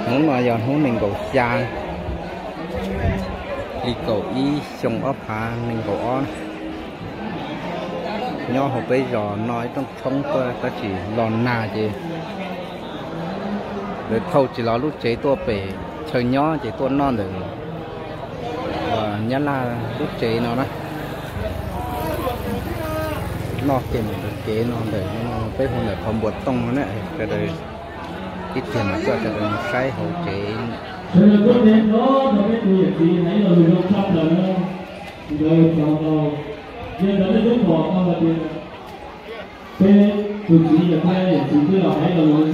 Hnub no yog hnub nees nkaum xya, hli kaum ib xyoo ob phav nees nkaum ob. Nyob hauv peb zos no ib rooj tshoob tuaj tab sis los nag ces lawv thauj tsis los lub tsev tuaj pem chaw nyob ces tuaj noj ntawm Nyab Laj lub tsev no na. Noj ces mus ntawm kev no ntawm peb hu ntawm qhov npuas tooj no na. Sawv daws ib txhia mas coj sawv daws mus saib hauv tsev.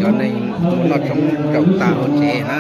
Cov neeg mus noj tshoob zaum tas hauv tsev na.